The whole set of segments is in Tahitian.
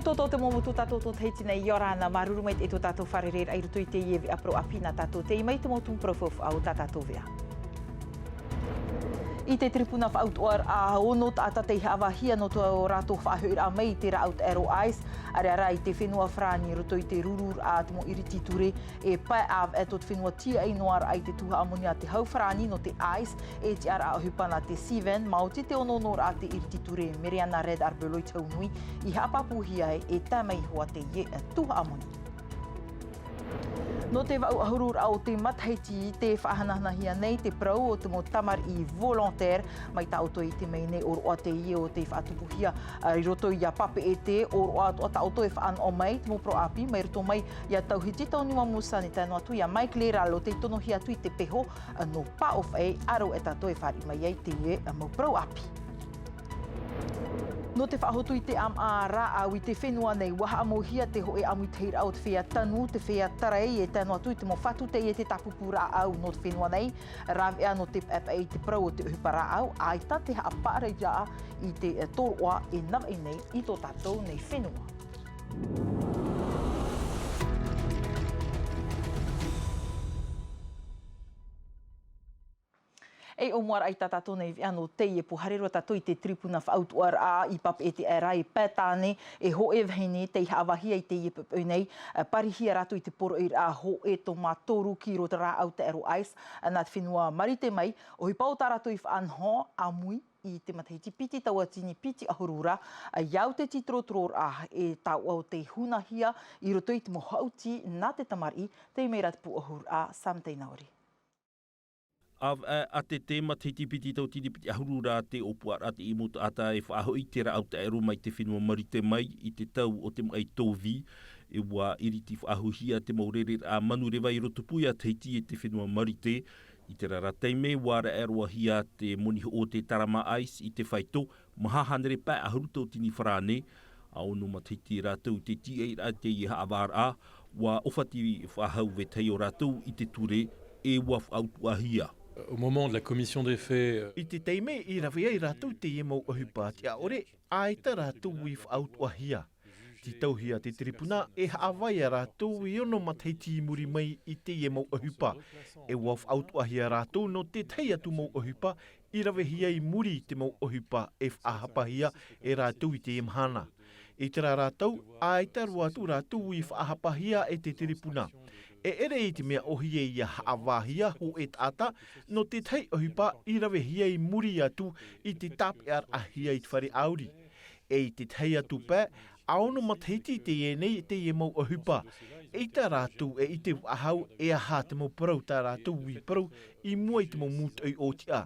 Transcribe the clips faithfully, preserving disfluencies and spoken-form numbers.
Tō tō te mau motu tātou tō Tahiti nei, ʻia ora na, māuruuru maitaʻi tō tātou fārereiraʻa i roto i teie veʻa parau ʻāpī nā tātou tei mai te mau tumu parau faufaʻa o tā tātou veʻa. I te tiripuna faʻautuʻaraʻa, ono taʻata tei haʻavāhia nō tō rātou faʻahoʻiraʻa mai i te rāʻau taʻero ice, ʻareʻa rā i te fenua Farāni i roto i te rururaʻa te mau iriti ture, e pae ʻāvaʻe tō te fenua tīaʻi noa raʻa i te tuhaʻa moni a te hau Farāni nō te ice, e tiʻaraʻa ʻohipa nā te Seaven, maoti te onoonoraʻa te iriti ture Meriana Red Arbelot i te hau nui, i haʻapāpūhia ai e tae mai iho ā teie tuhaʻa moni. Nō te vaʻu ʻahururaʻa o te matahiti, tē faʻahanahanahia nei te parau o te mau tamariʻi volontaire, mai tā ʻoutou e ʻite mai nei, ʻōroʻa teie o tei faʻatupuhia, ā, i roto iā Papeʻete, ʻōroʻa atoʻa tā ʻoutou e faʻanaho mai, te mau parau ʻāpī, mai roto mai iā Tauhiti Taunimamusani, tae noa atu iā Mike Leralo, tei tonohia atu i te peho, ā, nō Paʻofaʻe, ʻāreʻa tātou e fāriʻi mai ai teie, ā, mau parau ʻāpī. Nō te faʻahotu i te ʻāmaʻa rāʻau i te fenua nei, ʻua haʻamauhia te hōʻē ʻāmuitahiraʻa o te feiā tanu, te feiā tarai, e tae noa atu i te mau fatu teie te tāpupū rāʻau nō te fenua nei, rāveʻa nō te paʻepaʻe i te parau o te ʻohipa rāʻau, ʻaita te haʻapaʻariraʻa i te tōroʻa e navaʻi nei i tō tātou nei fenua. E ʻōmuaraʻa i tā tātou nei veʻa nō teie pō, haere roa tātou i te tiripuna faʻautuʻaraʻa i Papeʻete, ʻareʻa rā i Pae Tāne, e hōʻē vahine tei haʻavāhia i teie poʻipoʻi nei, ā, parihia rātou i te poroʻi rāʻau hōʻē toma toru kiro te rāʻau taʻero ice, ā, nā te fenua Marite mai, ʻohipa o tā rātou i faʻanaho, ʻāmui i te matahiti piti tauatini piti ʻahuru ra, ā, ʻia au te tītorotororaʻa e taoʻa o tei hunahia i roto i te mau haʻuti nā te tamariʻi, tei mai rā te pū ʻahuru ra, Sam Tainaori. ʻĀvaʻe ʻātete matahiti piti tauatini piti ʻahuru ra te ʻōpuaraʻa teie mau taʻata e faʻahoʻi i te rāʻau taʻero mai te fenua Marite mai i te tau o te maʻi tōvī, e ʻua iriti faʻahouhia te mau rereraʻa manureva i rotopū iā Tahiti e te fenua Marite. I terā rā taime, ʻua raʻeroahia te moni hoʻo te Tarama Ice i te faito, maha hānere pae ʻahuru tauatini farāne, ā, ono matahiti rātou i te tīaʻiraʻa i teie haʻavāraʻa, ʻua ʻōfati faʻahou vetahi o rātou i te ture, e ʻua faʻautuʻahia. Au moment de la commission des faits, euh, I te taime i rave ai rātou i teie mau ʻohipa tiʻa ʻore, ʻaita rātou i faʻautuʻahia. Tītauhia te tiripuna e haʻavā ia rātou e ono matahiti i muri mai i teie mau ʻohipa. E ʻua faʻautuʻahia rātou nō te tahi atu mau ʻohipa i ravehia i muri i te mau ʻohipa e faʻahapahia e rātou i teie mahana. I terā rā tau, ʻaita roa atu rātou i faʻahapahia e te tiripuna. E ʻere i te mea ʻohie ʻia haʻavāhia hōʻē taʻata nō te tahi ʻohipa i ravehia i muri atu i te tāpeʻaraʻahia i te fare ʻāuri. E i te tahi atu pae, ʻa ono matahiti teie nei teie mau ʻohipa. ʻEita rātou e ʻite faʻahou e aha te mau parau tā rātou i parau i mua i te mau mūtoʻi ʻōtiʻa.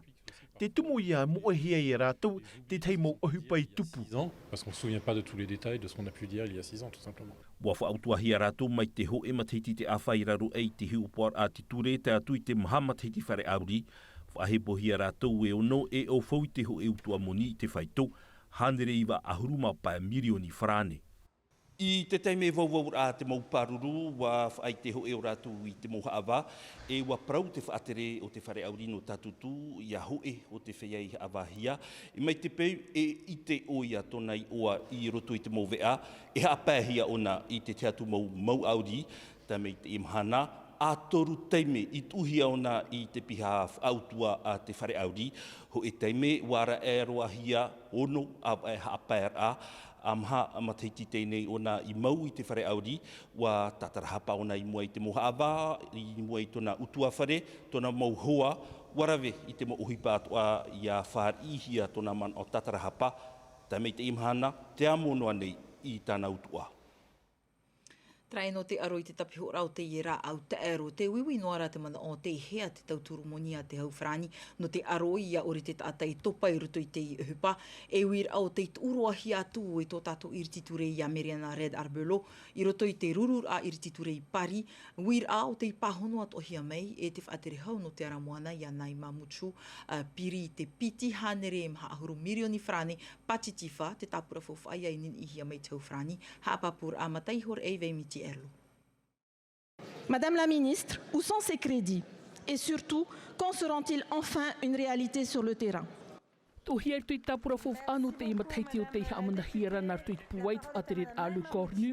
Te tumu ʻia moʻehia ia rātou te tahi mau ʻohipa i tupu. Six ans, parce qu'on se souvient pas de tous les détails de ce qu'on a pu dire il y a six ans, tout simplement. ʻUa faʻautuʻahia rātou mai te hōʻē matahiti te ʻāfa i raro aʻe i te hiʻopoʻaraʻa a te ture, tae atu i te maha matahiti fare ʻāuri. Faʻahepōhia rātou e ono e ʻaufau i te hōʻē utuʻa moni i te faito, hānere iva ʻahuru mā pae mirioni farāne. I te taime vauvauraʻa te mau pāruru, ʻua faʻaʻite hōʻē o rātou i te mau haʻavā, e ʻua parau te faʻatere o te fare ʻāuri nō Tātūtū, ʻia hōʻē o te feiā i haʻavāhia, e mai te peu e ʻite ʻoia tōna iʻoa i roto i te mau veʻa, e haʻapaehia ʻōna i te tahi atu mau mau ʻāuri, tae mai i teie mahana, ʻa toru taime i tuʻuhia ʻōna i te piha faʻautuʻa a te fare ʻāuri, hōʻē taime ʻua raʻeroahia ono ʻāvaʻe haʻapaeraʻa, ʻa maha matahiti teie nei ʻōna i mau i te fare ʻāuri, ʻua tātarahapa ʻōna i mua i te mau haʻavā, i mua i tōna ʻutuāfare, tōna mau hoa, ʻua rave i te mau ʻohipa atoʻa ʻia fāriʻihia tōna manaʻo tātarahapa, tae mai i teie mahana, te amo noa nei i tāna utuʻa. Terā ïa nō te aro i te tapihoraʻa o teie rāʻau taʻero, tē uiui noa ra te manaʻo tei hea te tauturu moni a te hau farāni, nō te aro ʻia ʻore te taʻata e topa i roto i teie ʻohipa, e uiraʻa ʻo tei tuʻuroahia atu e tō tātou iriti ture iā Meriana Red Arbelot, i roto i te rururaʻa iriti ture i Pari, uiraʻa ʻo tei pāhono atoʻahia mai e te faʻatere hau nō te ara moana iā Naima Muchu, ā, piri i te piti hānere e maha ʻahuru mirioni farāne, pātitifa, te tāpura faufaʻa ïa i niniʻihia mai te hau farāni, haʻapāpūraʻa mata iho raʻa i Vaimiti Erlo. Madame la Ministre, où sont ces crédits ? Et surtout, quand seront-ils enfin une réalité sur le terrain ? Tohia i roto i te tāpura faufaʻa nō teie matahiti o tei haʻamanahia ra nā roto i te pūai te faʻatereraʻa Le Cornu,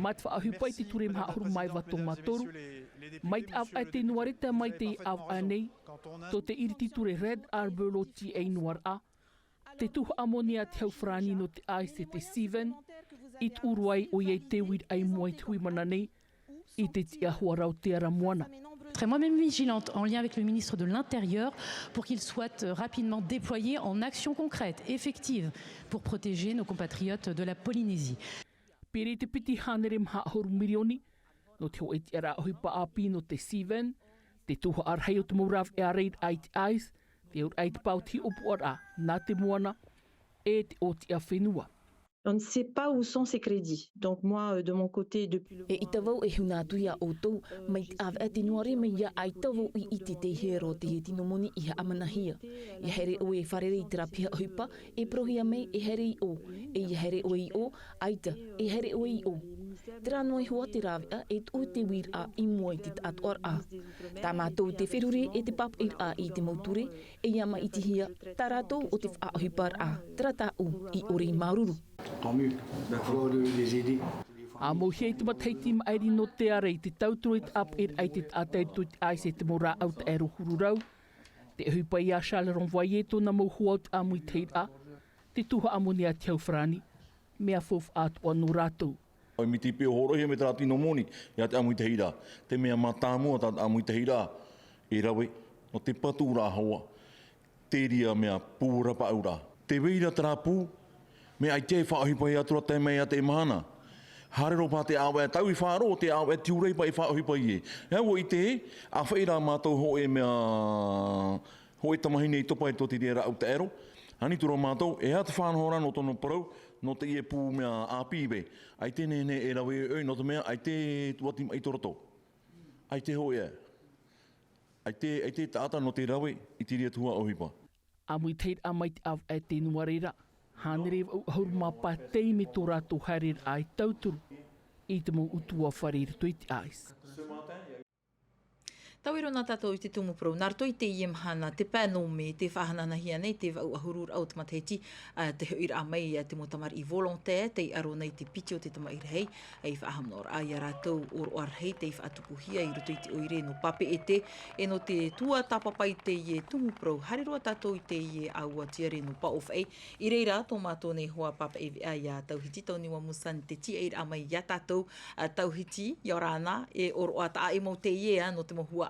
mā te faʻaʻohipa i te ture maha ʻahuru mā iva tōmātoru, mai te ʻāvaʻe tēnuareta mai teie ʻāvaʻe nei, tō te iriti ture Red Arbor Lottie ʻei noa raʻa, te tuhaʻa moni a te hau farāni nō te ice e te Seven, i tuʻu roa ai ʻoia i te uiraʻa i mua i te hui mana nei, i te tiʻa hoʻi ra o te ara moana. Je serai moi-même vigilante en lien avec le ministre de l'Intérieur pour qu'il soit, euh, rapidement déployé en action concrète, effective, pour protéger nos compatriotes de la Polynésie. Piri te piti hānere maha ʻahuru mirioni, nō te hōʻē tiʻaraʻa ʻohipa ʻāpī nō te Seven, te tuhaʻa rahi o te mau rāveʻa rāveʻa i te ice, te auraʻa i te pae o te hiʻopoʻaraʻa, nā te moana, e te ʻōtiʻa fenua. On ne sait pas où sont ces crédits. Donc moi, euh, de mon côté, depuis le E ʻita vau e huna atu iā ʻoutou, mai te ʻāvaʻe tēnuare mai iā ʻaita vau i ʻite tei hea roa teie tino moni i haʻamanahia. ʻIa haere ʻoe e fārerei i terā piha ʻohipa, e parauhia mai e haere i ʻō, e ʻia haere ʻoe i ʻō, ʻaita, e haere ʻoe i ʻō. Terā noa iho ā te rāveʻa e tuʻu te uiraʻa i mua i te taʻatoʻaraʻa. Tā mātou te feruri e te pāpaʻiraʻa i te mau ture, e ʻia maʻitihia tā rātou o te faʻaʻohiparaʻa, terā tāʻu i ʻore i māuruuru. Tant mieux. D'accord, de les aider. Āmauhia i te matahiti maʻiri nō te ara i te tauturu i te ʻāpaʻiraʻa i te taʻata i roto i te ice e te mau rāʻau taʻero huru rau. Te ʻohipa iā Charles Renvoyé tōna mau hoa o te ʻāmuitahiraʻa, te tuhaʻa moni a te hau farāni, mea faufaʻa atoʻa nō rātou. ʻOi miti pē ʻo hōroʻahia mai terā tino moni iā te ʻāmuitahiraʻa. Te mea mātāmua tā te ʻāmuitahiraʻa, e rave, nō te patu ra hoa. Te reira mea pū rapaʻauraʻa. Tē vai ra terā pū, mea ʻaita e faʻaʻohipahia atu ra tae mai iā teie mahana. Haere roa paha te ʻāvaʻe tau i faʻaroʻo, te ʻāvaʻe tiurai paʻi e faʻaʻohipa ē. E ʻua ʻite, ʻāfaʻi rā mātou hōʻē mea, hōʻē tamahine i topa i roto i te rāʻau taʻero. Ani atu ra mātou, e aha te faʻanahoraʻa nō tōna parau, nō teie pū mea ʻāpī vau. ʻAita e nehenehe e rave ʻoe, nō te mea, ʻaita e tuʻati maʻi tō roto. ʻAita e hōʻē. ʻAita, ʻaita e taʻata nō te rave i te reira tuhaʻa ʻohipa. ʻĀmuitahiraʻa mai te ʻāvaʻe tēnuare ra, hānere vaʻu ʻahuru mā pae taime tō rātou haereraʻa e tauturu i te mau ʻutuāfare i roto i te ice. Tauiro na tātou i te tumu parau, nā roto i teie mahana, te pae nō mē, tē faʻahanahanahia nei te vaʻu ʻahuru raʻa o te matahiti, ā, te hoʻiraʻa mai a te mau tamariʻi volontaire, tei aro nei te piti o te tamaʻi rahi, ei faʻahaʻamanaʻoraʻa iā rātou ʻōroʻa rahi tei faʻatupuhia i roto i te ʻoire nō Papeʻete, e nō te tuatāpapa i teie tumu parau, haere roa tātou i teie ʻāua tiare nō Paʻofaʻi. I reira, tō mātou nei hoa Papeʻete veʻa iā Tauhiti Tauniua Musani te tīaʻiraʻa mai iā tātou, ā, Tauhiti, ʻia ora na, e ʻōroʻa taʻa ʻē mau teie, ā, nō te mau huaʻai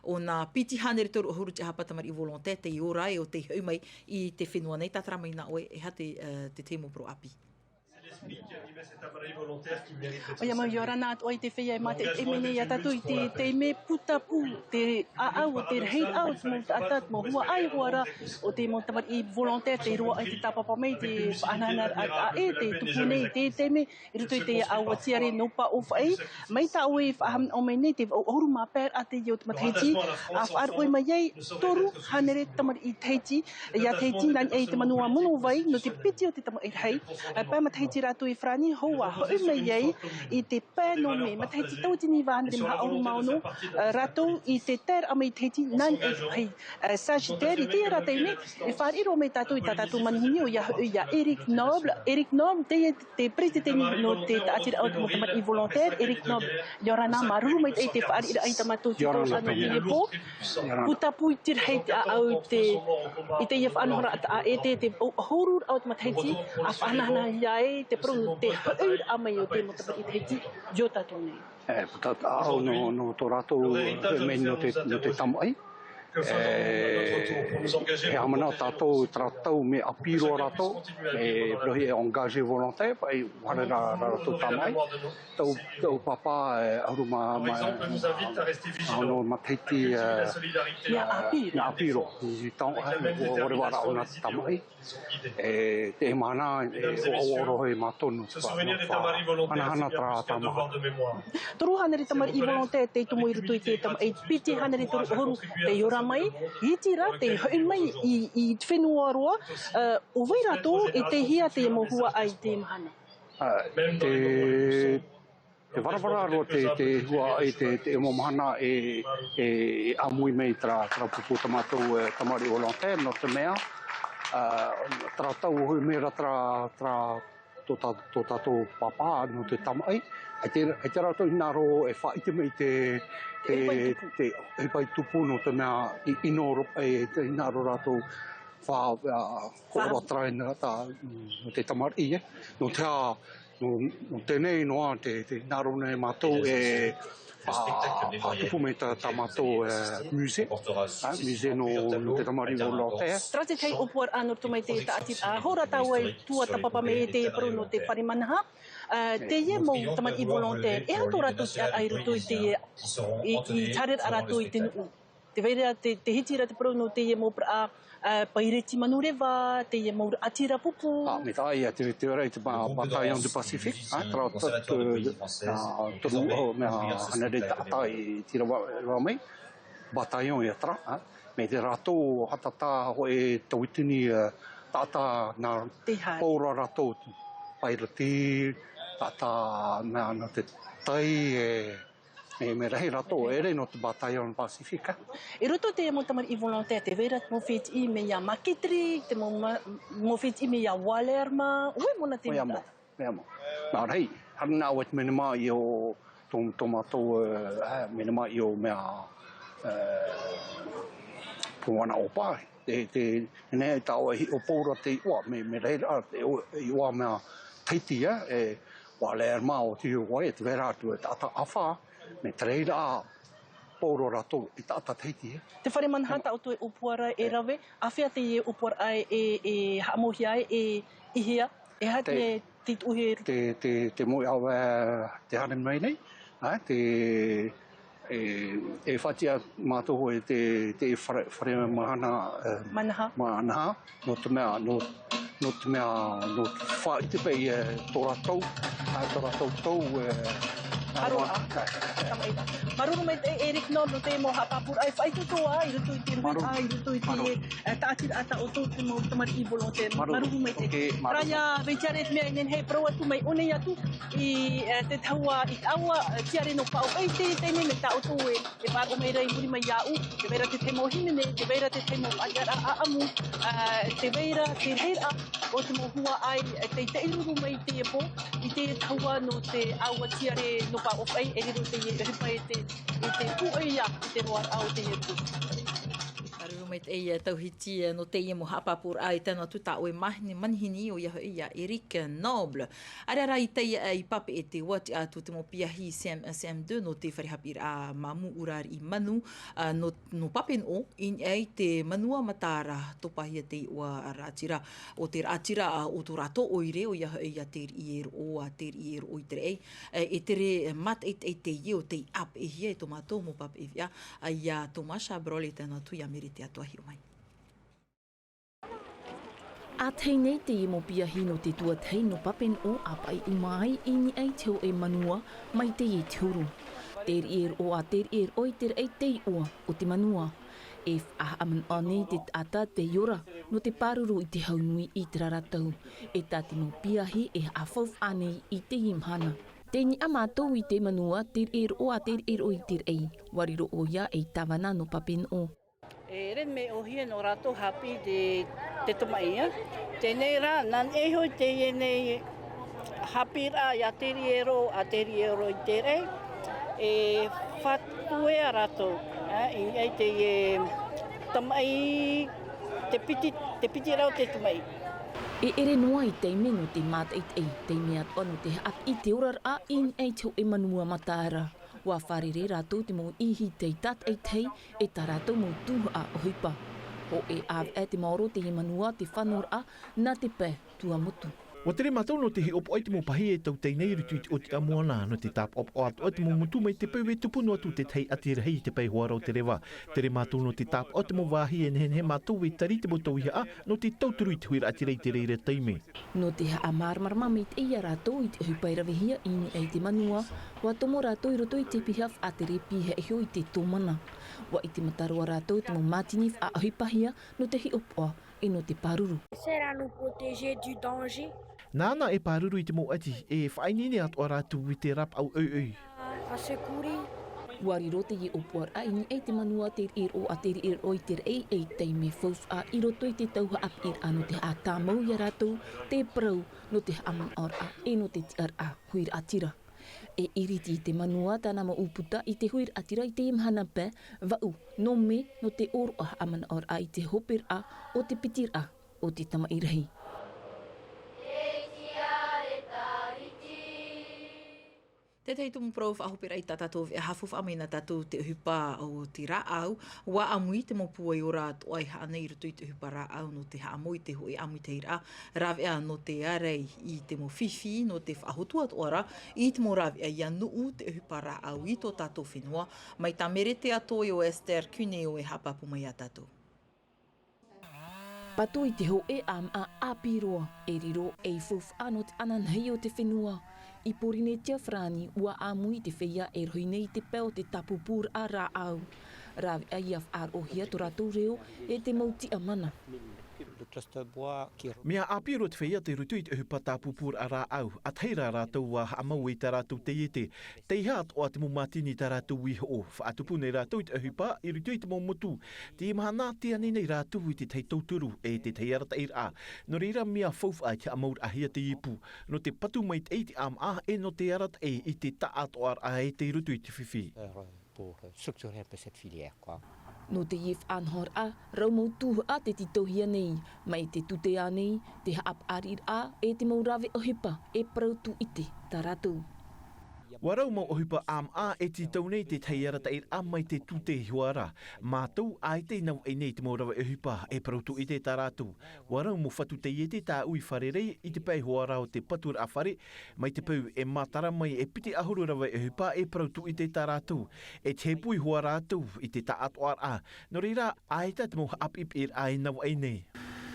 o nā piti hānere toru ʻahuru tiʻahapa tamariʻi volontaire tei ora e ʻo tei hoʻi mai i te fenua nei, tātara mai nā ʻoe, e aha te, ā, te tahi mau parau ʻāpī. ʻOia mau, ʻia ora na atoʻa i te feiā e mātaʻitaʻi mai nei iā tātou i te taime putapū, te ʻāʻau o te rahiraʻa o te mau taʻata, te mau huaʻai hoʻi ra, o te mau tamariʻi volontaire, tei roaʻa i te tāpapa mai, te faʻanahoraʻa taʻa ʻē, tei tupu nei i te taime, i roto i te ʻāua tiare nō Paʻofaʻi, mai tā ʻoe i faʻahaʻamanaʻo mai nei, te vaʻu ʻahuru mā pae raʻa teie o te matahiti, ʻa faʻaroʻo mai ai, toru hānere tamariʻi Tahiti, iā Tahiti, nā niʻa i te manua Monavai, nō te piti o te tamaʻi rahi. Ā, pae matahiti rātou i farāni, hoʻi, hoʻi mai ai i te pae nō mē, matahiti tauatini iva hānere maha ʻahuru mā ono, ā, rātou i te taeraʻa mai i Tahiti, nā niʻa i te vāhi, ā, Sagittaire, i teie rā taime, e fāriʻi roa mai tātou i tā tātou manihini, ʻoia hoʻi iā Eric Noble. Eric Noble, teie te peretiteni nō te taʻatiraʻa o te mau tamariʻi volontaire, Eric Noble. ʻIa ora na, māuruuru maitaʻi i te fāriʻiraʻa i tā mātou tītau nō teie pō. Putapū i te rahi te ʻāʻau i te, i teie faʻanahoraʻa taʻa ʻē, te, te ʻahuru raʻa o te matahiti, ʻa faʻanahonahohia ai te parau nō te hoʻiraʻa mai o te mau tamariʻi Tahiti, i ō tātou nei. E, puta ʻāʻau nō, nō tō rātou, e, mea nō te, nō te tamaʻi. E, e haʻamanaʻo tātou, terā tau mea ʻāpī roa rātou, e, parauhia e engagé volontaire, paʻi, ʻua haere rā, rā rātou tamaʻi. Tau, tau pāpā, e, ʻahuru mā, mā, ʻahuru matahiti, e, mea ʻāpī roa. Mea ʻāpī roa. I tau, e, ʻua, ʻua ora vau ra ʻōna tamaʻi. E, teie mahana, e, ʻoaʻoa roa hoʻi mātou nō te faʻa-, nō te faʻa-, hanahana terā tāmaha. Toru hānere tamariʻi volontaire tei tomo i roto i te tamaʻi, piti hānere toru ʻahuru tei ora mai, iti rā tei hoʻi mai i, i te fenua roa, ā, ʻo vai rātou e tae hia te mau huaʻai i teie mahana? Ā, te, te varavara roa te, te huaʻai, te, te mau mahana e, e, e ʻāmui mai terā, terā pupu tā mātou, e, tamariʻi volontaire, nō te mea, ā, terā tau hoʻi mea rā terā, terā, tō tā-, tō tātou pāpā, nō te tamaʻi, ʻaita, ʻaita rātou hinaʻaro e faʻaʻite mai te, te, ʻohipa i tupu. Te ʻohipa i tupu, nō te mea i, ʻino ro-, e, te hinaʻaro rātou fa-, ā, hōroʻa terā i nā tā, nō te tamariʻi, e. Nō te aha, nō, nō teie nei noa te, te hinaʻaro nei mātou e, ā, faʻatupu mai tā, tā mātou, e, musée, ā, musée nō, nō te tamariʻi o Lotē. Terā te tahi ʻōpuaraʻa nō roto mai te tāʻatiraʻa, ā, hōroʻa tāua e tuatāpapa mai te parau nō te fare manaha, ā, teie mau tamariʻi volontaire, e aha tō rātou tiʻaraʻa i roto i te, i, i te haereraʻa rātou i te nuʻu. Tē vai ra te, te hiti ra te parau nō teie mau parau, ā, paireti manureva, teie mau raʻatira pupu. Ā, mai tā ia, tē, tē vai ra i te ba-, Bataillon du Pacifique, ā, terā, te, ā, toru, ā, mea hānere taʻata i tīrava, rava mai. Bataillon ia terā, ā. Mai te rātou haʻatātā hoʻi tauatini, ā, taʻata nā Te haere. Paʻura rātou, paireti, taʻata nā, nō te tai, e, E mea rahi rātou, e ʻere nō te Bataillon Pacifique. I roto i te mau tamariʻi volontaire, tē vai ra te mau fētiʻi mai iā Marqueterie, te mau ma-, mau fētiʻi mai iā Wallerma, ʻoia mau nā te Ua mau, ua mau. Nā rahi, haere nā ʻoe te mea nā mai i ʻō tō, tō mātou, e, e, mea nā mai i ʻō mea, e, pū ana ʻōpā. Te, te, nei tāua e hiʻo paʻura te iʻoa, mea, mea rahi rā, te iʻoa, iʻoa mea Tahiti, e, e, Wallerma o te iʻoa, e te vai ra atu, e taʻata ʻāfa, mea te reira paʻura rātou, e taʻata Tahiti, e. Te fare manaha, tā ʻoutou e ʻōpuaraʻa e rave, āfea teie ʻōpuaraʻa e, e, e haʻamauhia ai, e, i hea, e aha te, te, te tuʻu e te, te, te moʻe ʻāvae, te haere mai nei, ā, te, E, e faʻatiʻa mātou e te, te fare, fare mahana, e, Manaha. Manaha, nō te mea, nō, nō te mea, nō te faʻaʻite paʻi, e, tō rātou, ā, tō rātou tau, e, ā, Aroha. Ā, ā. Māuruuru maitaʻi, Eric Noble, nō te mau haʻapāpūraʻa e faʻaitoito ā, i roto i te Māuruuru. Ā, i roto i te, Māuruuru. E, tāʻatiraʻa tā ʻoutou te mau tamariʻi volontaire. Māuruuru. Māuruuru maitaʻi. Ok, māuruuru. Rā ia, Veitiare, te mea e nehenehe e parau atu mai ʻō nei atu, i, e, te tahua, i te ʻāua, e, tiare nō Paʻoʻai i teie nei, mai tā ʻoutou e, e faʻaroʻo mai ra i muri mai iāʻu, tē vai ra te tahi mau hīmene, tē vai ra te tahi mau faʻatiʻaraʻa ʻāʻamu, ā, tē vai ra te rahiraʻa o te mau huaʻai, e, tei taʻiruru mai i teie pō, i te tahua nō te ʻāua tiare nō Paʻoʻai, e riro teie ʻohipa i te, i te pūʻoia i te roaraʻa o teie pō. Māuruuru maitaʻi, e, Tauhiti, e, nō teie mau haʻapāpūraʻa, e tae noa atu tā ʻoe mahine-, manihini, ʻoia hoʻi ia Eric Noble. ʻAreʻa rā i teie, ā, i Papeʻete, ʻua tiʻa atu te mau piahi CM un, CM deux nō te fare haʻapiʻiraʻa Mamu Urariʻi Manu, ā, nō, nō Papeneʻo, i niʻa i te Manua Mataara, topahia te iʻoa raʻatira, ʻo te raʻatira, ā, o tō rātou ʻoire, ʻoia hoʻi ia Te Riʻi e Roʻo, ā, Te Riʻi e Roʻo i te Raʻi, ā, e tere, ā, mātaʻitaʻi teie ʻo tei ʻāpeʻehia e tō mātou mau pape veʻa, ā, ia Thomas Chabrol e tae noa atu ia Merete Atoa, hiʻo mai. ʻA tahi nei teie mau piahi nō te tuatahi nō Papeneʻo, ʻa paʻiʻuma ai i niʻa i te hōʻē manua mai teie te huru. Te riʻi e roʻo, ā, te riʻi e roʻo i te raʻi te iʻoa o te manua. E faʻahaʻamanaʻo nei te taʻata tei ora nō te pāruru i te hau nui i terā ra tau. E tā te mau piahi e haʻafaufaʻa nei i teie mahana. Tei niʻa mātou i te manua, te riʻi e roʻo, ā, te riʻi e roʻo i te raʻi. ʻUa riro ʻoia ei tāvana nō Papeneʻo. E rere mai ʻōhie nō rātou haʻapiʻi te, te tamaʻi, ā. Teie nei rā, nā niʻa iho i teie nei haʻapiʻiraʻa ia Te Riʻi e Roʻo, ā, Te Riʻi e Roʻo i te raʻi, e fatu ā rātou, ā, i niʻa i teie tamaʻi, te piti, te piti rau te tamaʻi. E ʻere noa i taime nō te mātaʻitaʻi, taime atoʻa nō te haʻapiʻi i te oraraʻa i niʻa i te hōʻē manua mataara. ʻUa fārerei rātou te mau ʻīhi tei tātaʻitahi e tā rātou mau tuhaʻa ʻohipa. Hōʻē ʻāvaʻe te maoro teie manua te fanoraʻa nā te pae Tuamotu. ʻUa tere mātou nō te hiʻopoʻa i te mau pahī e tautai nei i roto i te ʻōtiʻa moana, nō te tāpaʻopaʻo atoʻa te mau motu mai te peu e tupu noa atu te tahi ʻati rahi i te pae hoara o te reva. Tere mātou nō te tāpaʻo te mau vāhi e nehenehe mātou e tari te mau tauihaʻa nō te tauturu i te huiraʻatira i te reira taime. Nō te haʻamāramarama maitaʻi ia rātou i te ʻohipa e ravehia i niʻa i te manua, ʻua tomo rātou i roto i te piha faʻatere pihaʻi iho i te tōmana. ʻUa ʻite mataroa rātou te mau mātini faʻaʻohipahia nō te hiʻopoʻa e nō te pāruru. Sert à nous protéger du danger. Nāna e pāruru i te mau ʻati, e faʻaineine atoʻa rātou i te rapaʻau ʻoiʻoi. À secourir. ʻUa riro teie ʻōpuaraʻa i niʻa i te manuā te riʻi roʻo a te riʻi roʻo i te raʻi ei taime faufaʻa i roto i te tau haʻapiʻiraʻa nō te haʻatāmau iā rātou te parau nō te haʻamanaʻoraʻa e nō te tiʻaraʻa huiraʻatira. E iriti i te manuā tāna mau ʻūputa i te huiraʻatira i teie mahana pae vaʻu nō mē nō te ʻōroʻa haʻamanaʻoraʻa i te hoperaʻa o te pitiraʻa o te tamaʻi rahi. Tētahi tumu parau faʻahoperaʻa i tā tātou veʻa haʻafaufaʻa mai nā tātou te ʻohipa o te rāʻau. ʻUa ʻāmui te mau pūai ora atoʻa e haʻa nei i roto i te ʻohipa rāʻau nō te haʻamau i te hōʻē ʻāmuitahiraʻa, rāveʻa nō te ārai i te mau fifi nō te faʻahotu atoʻa ra i te mau rāveʻa ʻia nuʻu te ʻohipa rāʻau i tō tātou fenua. Mai tā Merete Atoʻi ʻo Esther Cuneo e haʻapāpū mai iā tātou. Patu i te hōʻē ʻāmaʻa ʻāpī roa e riro ei faufaʻa nō te ananahi o te fenua. I Pōrīnetia Farāni ʻua ʻāmui te feiā e rohi nei i te pae o te tāpūpūraʻa rāʻau. Rāveʻa ʻia faʻaroʻohia tō rātou reo e te mau tiʻamana. Mea ʻāpī roa te feiā tei roto i te ʻohipa tāpūpūraʻa rāʻau, ʻa tahi rā rātou ʻua haʻamau i tā rātou taiete, tei hā atoʻa te mau mātini tā rātou i hoʻo, faʻatupu nei rātou i te ʻohipa i roto i te mau motu. Teie mahana, tē ani nei rātou i te tahi tauturu e te tahi arataʻiraʻa. Nō reira, mea faufaʻa i te haʻamauraʻahia te ipu, nō te patu maitaʻi i te ʻāmaʻa e nō te arataʻi i te taʻatoʻaraʻa e tei roto i te fifi. Pour, euh, structurer un peu cette filière, quoi. Nō teie faʻanahoraʻa, rau mau tuhaʻa tē tītauhia nei, mai te tūtea nei, te haʻapaʻariraʻa, e te mau rave ʻohipa, e parau tūʻite tā rātou. ʻUa rau mau ʻohipa ʻāmaʻa e tītau nei te tahi arataʻiraʻa mai te tūtea iho ā rā. Mātou, ʻaita i navaʻi nei te mau rave ʻohipa, e parau tūʻite tā rātou. ʻUa rau mau fatu taiete tāʻu i fārerei i te pae iho ā rā o te paturaʻa fare, mai te peu e mātara mai e piti ʻahuru rave ʻohipa e parau tūʻite tā rātou. E te hepū iho ā rātou i te taʻatoʻaraʻa. Nō reira, ʻaita te mau haʻapiʻipiʻiraʻa e navaʻi nei.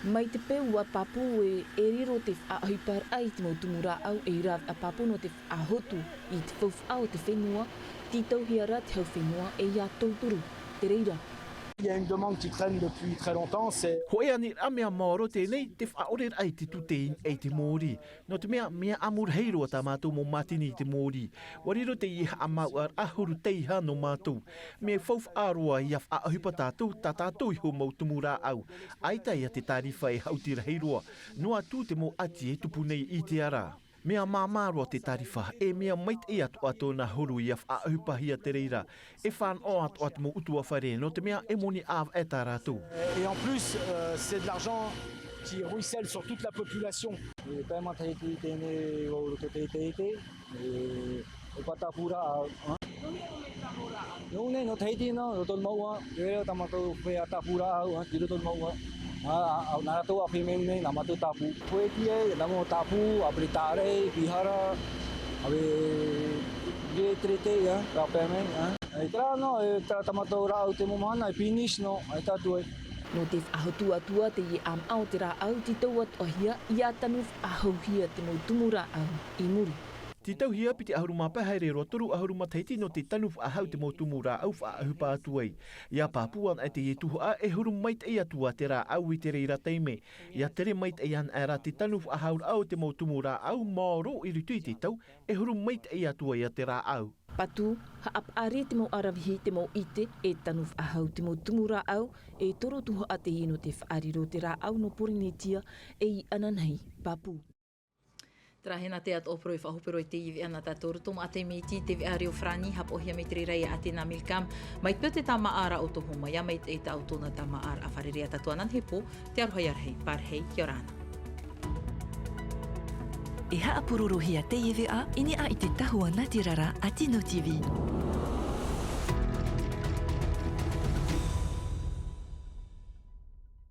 Mai te peu ʻua pāpū ē, e riro te faʻaʻohiparaʻa i te mau tumu rāʻau ei rāveʻa pāpū nō te faʻahotu i te faufaʻa o te fenua, tītauhia ra te hau fenua e ʻia tauturu. Te reira. Il y a une demande qui traîne depuis très longtemps, c'est... Hōʻē aniraʻa mea maoro teie nei, te faʻaʻoreraʻa i te tūtea i te mōrī. Nō te mea, mea ʻamu rahi roa tā mātou mau mātini i te mōrī. ʻUa riro teie haʻamāuʻaraʻa huru teiaha nō mātou. Mea faufaʻa roa ʻia faʻaʻohipa tātou, tā tātou iho mau tumu rāʻau. ʻAita ia te tārifa e haʻuti rahi roa. Noa atu te mau ʻati e tupu nei i te ara. Mea māmā roa te tārifa, e mea maitaʻi atoʻa tōna huru ʻia faʻaʻohipahia te reira. E fānaʻo atoʻa te mau ʻutuāfare, nō te mea e moni ʻāvaʻe tā rātou. Et en plus, euh, c'est de l'argent qui ruisselle sur toute la population. E tae mai Tahiti teie nei i roto i te taiete, e, e pātapūraʻa, hein. Nō nei, nō Tahiti nō, roto i te mouʻa, e reo tā mātou feiā tāpūraʻa, hein, i roto i te mouʻa. A, a, a, nā rātou ʻāpī mai nei, nā mātou tāpū. Poeti e, nā mau tāpū, ʻāpī tāʻere, pīhara, ʻāpī, e, traité, hein, rāpae mai, hein. E terā nō, e terā tā mātou rāʻau i te mau mahana, e finish nō, e tātou e. Nō te faʻahotu atu ā teie ʻāmaʻa o te rāʻau, tītau atoʻahia, ʻia tanu faʻahouhia te mau tumu rāʻau i muri. Tītauhia piti ʻahuru mā pae haere roa toru ʻahuru matahiti nō te tanu faʻahou te mau tumu rāʻau faʻaʻohipa atu ai. ʻIa pāpū anaʻe teie tuhaʻa e huru maitaʻi atu ā te rāʻau i te reira taime. ʻIa tere maitaʻi anaʻe rā te tanu faʻahouraʻa o te mau tumu rāʻau maoro i roto i te tau, e huru maitaʻi atu ai ā te rāʻau. Patu, haʻapaʻari te mau ʻaravihi, te mau ʻite, e tanu faʻahou te mau tumu rāʻau, e toru tuhaʻa teie nō te faʻariro te rāʻau nō Pōrīnetia, ei ananahi pāpū. Terā hia nā te atoʻa parau e faʻahope roa i teie veʻa nā tātou roto maʻa te miti, te veʻa reo farāni, haʻapaʻohia mai te reira iā Atena Milcam, mai te peu te tāmāʻaraʻa o tō Homai, ʻia maitaʻi tāʻu tōna tāmāʻaraʻa fārerei ā tātou ananahi pō, te aroha ʻia rahi, pārahi, ʻia ora na. E haʻapurorohia teie veʻa i niʻa i te tahua nātirara a Tino TV.